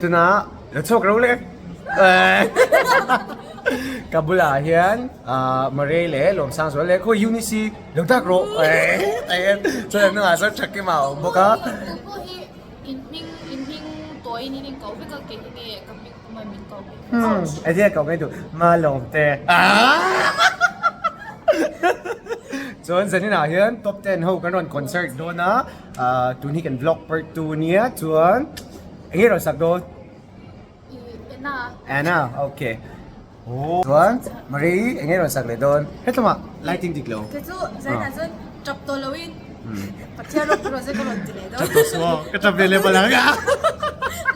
Tuna lo chhuak ro le ka bulah hian Murray leh Lawmsangzuala leh khawi Eunice lo dak rawh chuan an hnungah sawn Thakima a awm bawk a. Enge ka ngai duh Malawmte chuan zaninah hian top ten ho kan rawn concert dawn a tun hi kan vlog part 2 ania chuan. Enge rawn sak dawn? Anna. Anna, okay. Oh. Chuan Marie enge rawn sak leh dawn? Hetlama lighting dik lo. Kei chu zainah chuan tap tawh loin Pathian rawk rawn zai ka rawn ti leh dawn. Tap tawh suh, ka tap ve leh palh ang.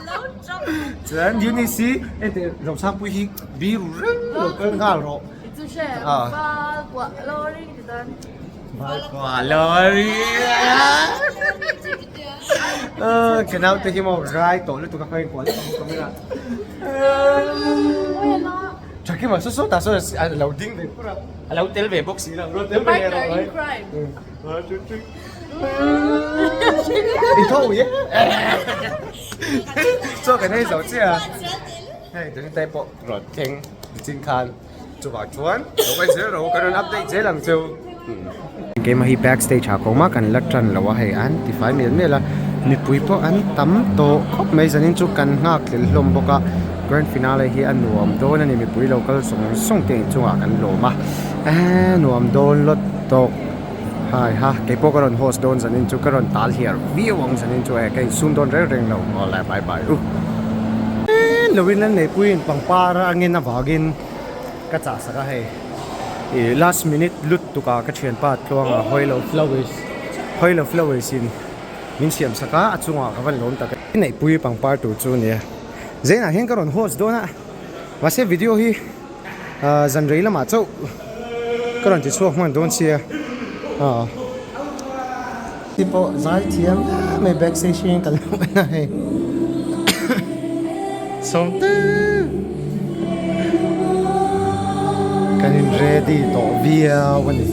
Lo tap. Chuan Eunice enteh Rosangpuii hi biru reng lo kal nghal rawh. Chu hre val kuah lawri ti dawn. Val kuah lawri. Ka naute hi maw rai tawh lutuk a khawi kual ang camera. Thakima saw saw tah sawn a lo ding ve kur a, a lo tel ve bawk si lo, rawn tel ve leh rawh mai. I tho ui e. Chaw kan ei zo chiah a. Hei tuni pawh rawn thleng nichin khan. Chuvah chuan lo en zel rawh u kan rawn update zel ang cheu. Keimah hi backstage ah kawng mah kan la tan lo a hei an ti fai mial mial a mipui pawh an tam tawh khawp mai zanin chu kan nghak tlel hlawm bawk a grand finale hi a nuam dawn a ni mipui lo kal zawng zawng te inchungah kan lawm a eee nuam dawn lawt tawk hai ha keipawh ka rawn host dawn zanin chu ka rawn tal hiar viau ang zanin chu e ka insum dawn reng reng lo awle bye bye u. Lo in an neihpuiin pangpar a ngin avangin ka chah sak a hei ih last minute lut tuk ah ka thianpa tluanga Hawilo flowers Hawilo flowers in min siam sak a a chungah ka van lawm tak e. Neihpui pangpar tur chu nia Zainah hian ka rawn host dawn a mahse video hi ah zan rei lamah chauh ka rawn ti chhuak hman dawn sia ah. Ti pawh zai thiam mai backstage hi ka lo en a hei sawmte kan in ready tawh viau a ni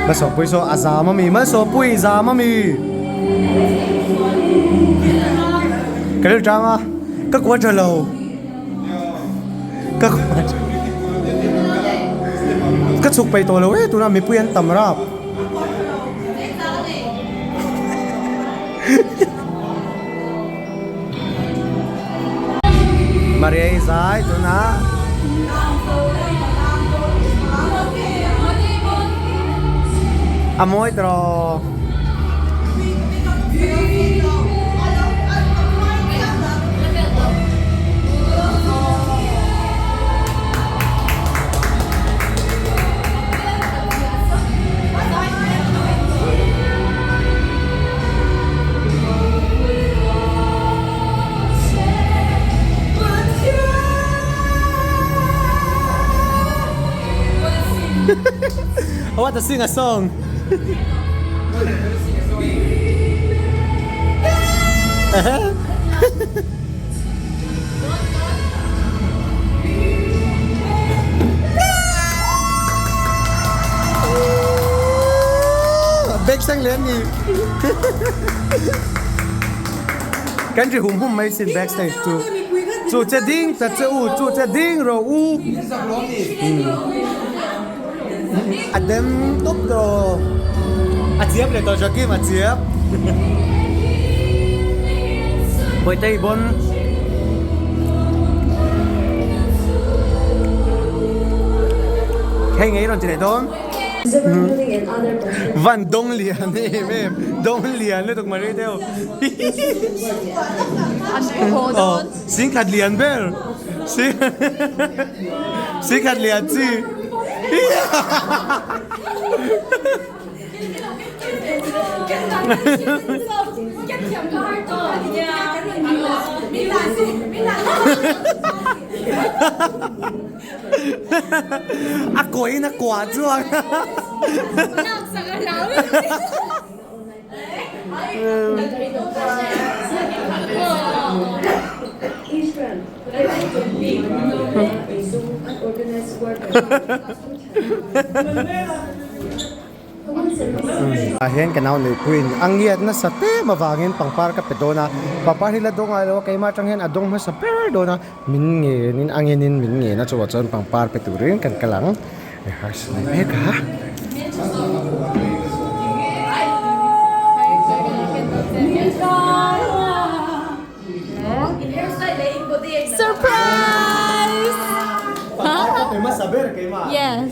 Malsawmpui saw a zam ami Malsawmpui i zam ami ka rilru tang a ka kuat tha lo. Ka ka chhuk peih tawh lo e tunah mipui an tam rap. Maria i zai tunah. A mawi tawh. I want to sing a song. Bek sang lian ni. Kan ri hum hum mai sin backstage chu. Chu che ding ta che u, chu che ding ro u. A dem tawp tawh. A chiap leh tawh Joakim a chiap. Bawihte i bawn. Hei ngei rawn ti leh dawn. Van dawng lian em em. Dawng lian lutuk mai deuh. Singkhat lian ber. Singkhat lian chi. A kawiin a kuah chuang. Ah hian ka nau Neipuiin a ngiat nasa tlem avangin pangpar ka pe dawn a, pangpar hi la dawng ngai lo a, keimah atang hian a dawng hmasa ber dawn a, min ngenin a ngenin min ngen a chuvah chuan pangpar pe turin kan kal ang rehearsal ni mek a. Surprise! Yes.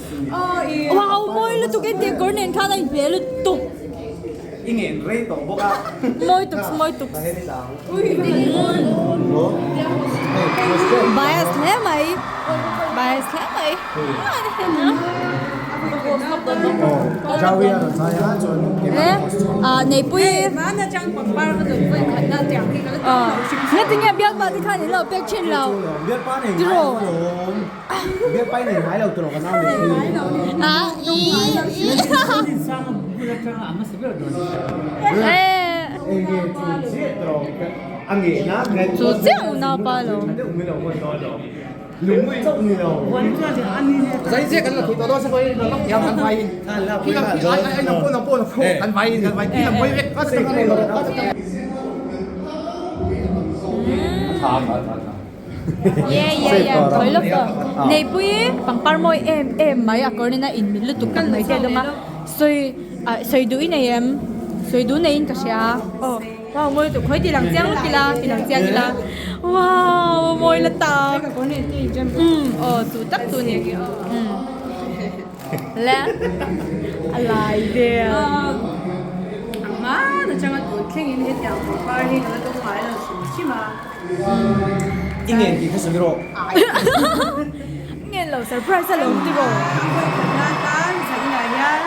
Wow, mawi lutuk e tih kawr nen khan a inhmeh lutuk. I ngen rei tawh bawk a. Mawi tuk mawi tuk. Bias hle mai. Bias hle mai. Neipui Ngatinge bialpa te khan in lo pek thin lo tiraw Chu chiah unau pa lo. Ye ye ye thawi lawk tawh. Neipui pangpar mawi em em mai a kawr nena inmil lutuk tak mai te dawng a sawi ah sawi duh i nei em sawi duh neiin ka hria aw. Wow mawi lutuk khawi ti lang chiang lawk ila ti lang chiang ila wow mawi la tak umm aw chu tak chu ni umm le a lai vel Hman atanga tun thlengin hetiang pawrpar hi ka la dawng ngai lo hrim hrim a. I ngen tih kha sawi rawh. Ngen lo surprise a lo ti rawh. Kawikhatna atan zaninah hian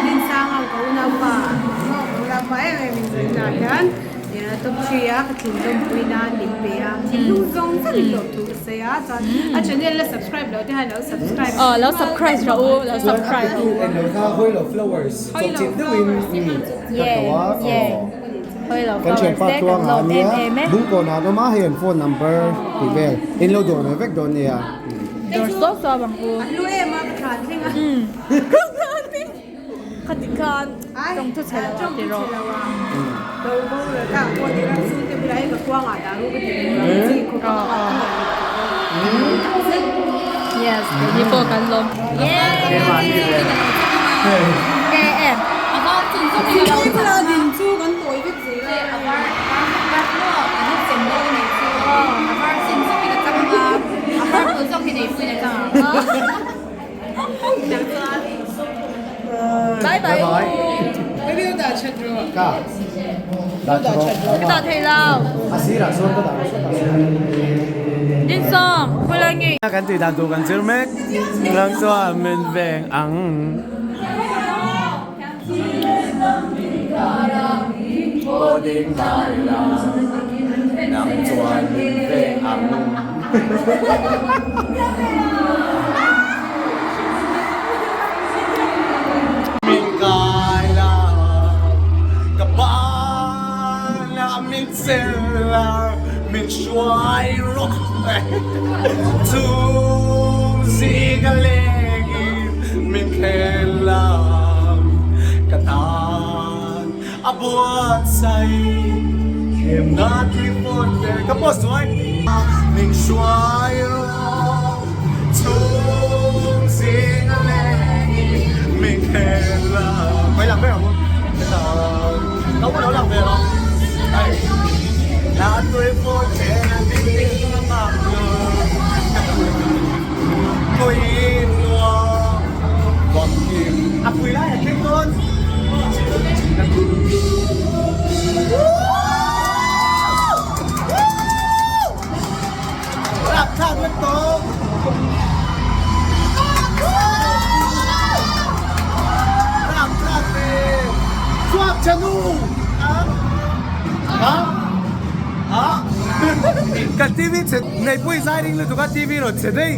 Rinsanga ka unaupa ka unaupa em em in zaninah hian top 3 a ka thin lawmpui nan min pe a thinlung zawng zawng in lawmthu ka sawi a chuan a channel la subscribe lo te hian lo subscribe aw lo subscribe rawh u lo subscribe Chuan a pe tu en lo kha Hawilo Flowers chawpchilh deuhin ka ko a aw. Kan thianpa tluang ah ania Bungkawn ah an awm a hei an phone number tih vel in lo dawr ve vek dawn nia. Dawr suau suau ang u. An lu em a ka thlan thleng a. Ka thlan thleng. Khati khan tawng thu chhe lo a ti rawh. Do bo la ta pawh ni ram sum te bulah hi ka kuang ah dah ru ka ti reng a chi khawp a ka ngai lutuk. Yes, keini pawh kan lawm. Yay! Bye bye. Ka dah Ka dah thei lo. A sirah sawn ka dah lo sawt ah sawn. Dinsawm, khulai nge? Kan tih dan tur kan zir mek. Nang chuan min veng ang. Nang chuan min veng ang. Min kai la ka ban a min chelh a min hruai rawh chhung zing a lengin min khel a ka tan a buatsaih thlemna tihpawt ve ka post chuai min hruai rawh chhung zing a lengin min khel a Khawi lang ber ang u ka tan ka u lo lang ve rawh hei la tihpawt ve min nghak lo Khawiin nuam Famkim a pui lai a thleng dawn. Rapthlak vek tawh. Rapthlak ve. Chuak chanu. Ha? Ha? Ka TV chhe Neipui zai ring lutuk a TV rawn chhe daih.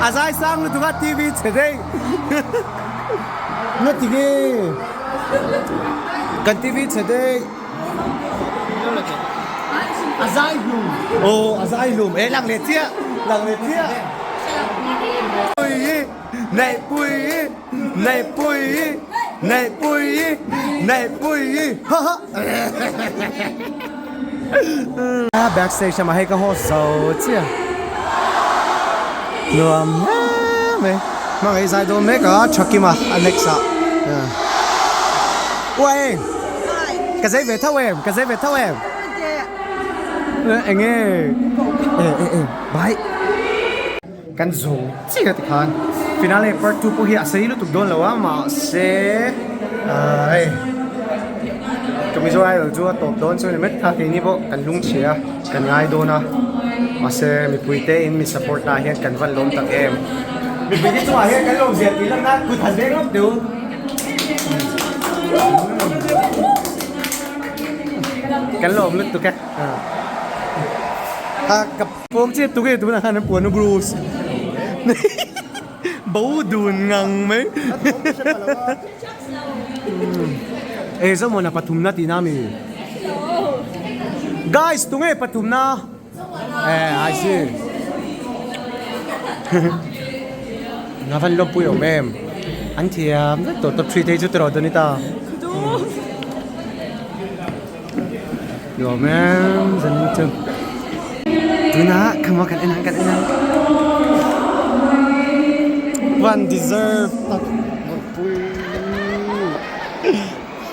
A zai sang lutuk a TV chhe daih. Na ti nge kan TV chhe daih. A zai hlum. Aw a zai hlum. E lang leh chiah. Lang leh chiah. Ui. Neihpuii Neihpuii Neihpuii Neihpuii ha ha Back stage lamah hei ka host zo chiah nuam hle mai hmangaih zai dawn mek a Thakima a next ah uai ka zei ve tho em ka zei ve tho em eng nge e e e bye. Kan zo chiah tikhan finale part 2 pawh hi a sei lutuk dawn lo a mahse ahh hei ka Mizo Idol chu a tawp dawn chuan met kha keini pawh kan lung chhia a kan ngai dawn a mahse mipui te in mi support na ah hian kan van lawm tak em mipui te chungah hian kan lawm zia tih lakna kut han veng lawk deuh kan lawm lutuk e ah ka Pawm chiat tuk e tunah khan an puan a Bruce bo dun ngang mai e Zomona pathumna tihna ami guys tunge pathumna e I see nga van lawmpui awm em an thiam vek tawh top 3 te hi chu tiraw Donita Nuam em zan chu tunah khama kan en ang kan en ang van deserve tak pui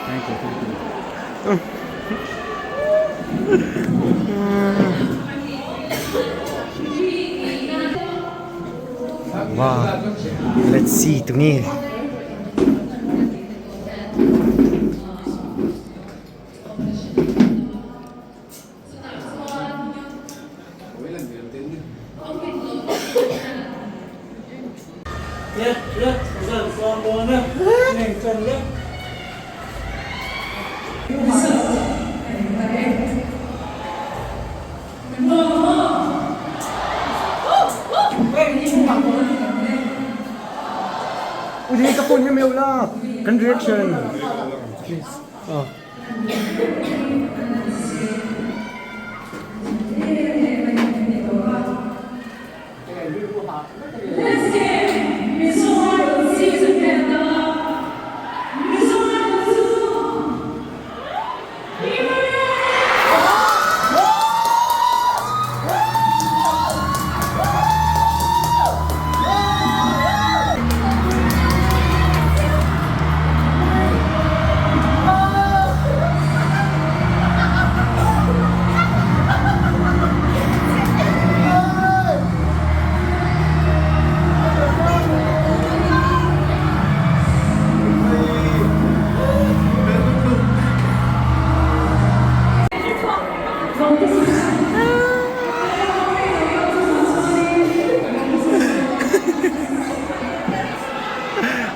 thank you thank you wow let's see tunge Ui ka phone hi meuh la kan reaction please.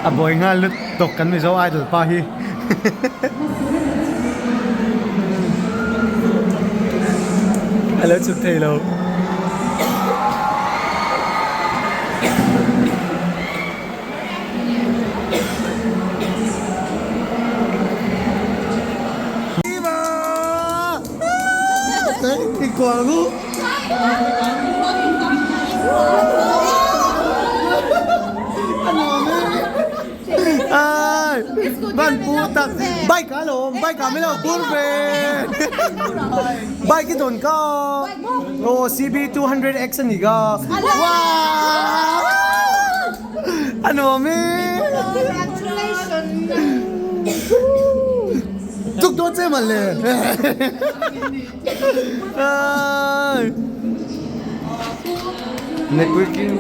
A buai nghal lut tawk kan Mizo Idol pa hi. A lo chhuk thei lo. Bike a lawm bike ah min lo pur ve bike i dawn ka aw CB 200 X a ni ka wow a nuam e tuk dawn che man le Networking.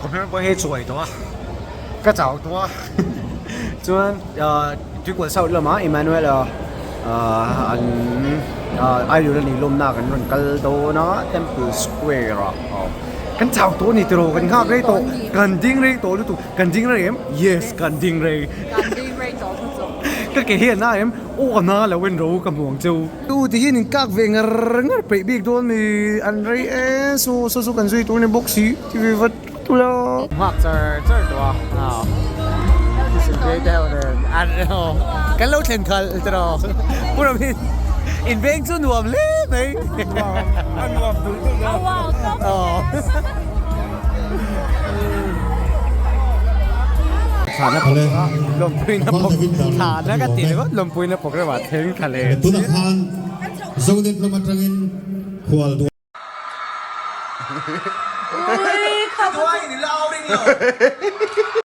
Computer pawh hi chuai tawh a ka chau tawh a. Chuan Tuikual South lamah Emmanuel-a an idol a nih lawmna kan rawn kal dawn a Temple Square ah kan chau tawh a ni tiraw kan nghak rei tawh kan ding rei tawh lutuk kan ding rei em yes kan ding rei ka ke hi a na em aw a na lo en ro ka hmu ang cheu. Tu ti hian in kak ve ngar ngar peih bik dawn mi an rei e saw saw chu kan zui tur a ni bawk si ti ve vat. Nghak char char tawh a kan lo thlen khalh tiraw pu ram hi in veng chu nuam hle mai a nuam duh duh thana lawmpuina pawh thana ka ti ringawt lawmpuina programme ah thleng thla leh tunah khan Zonet lam atangin khual Ui.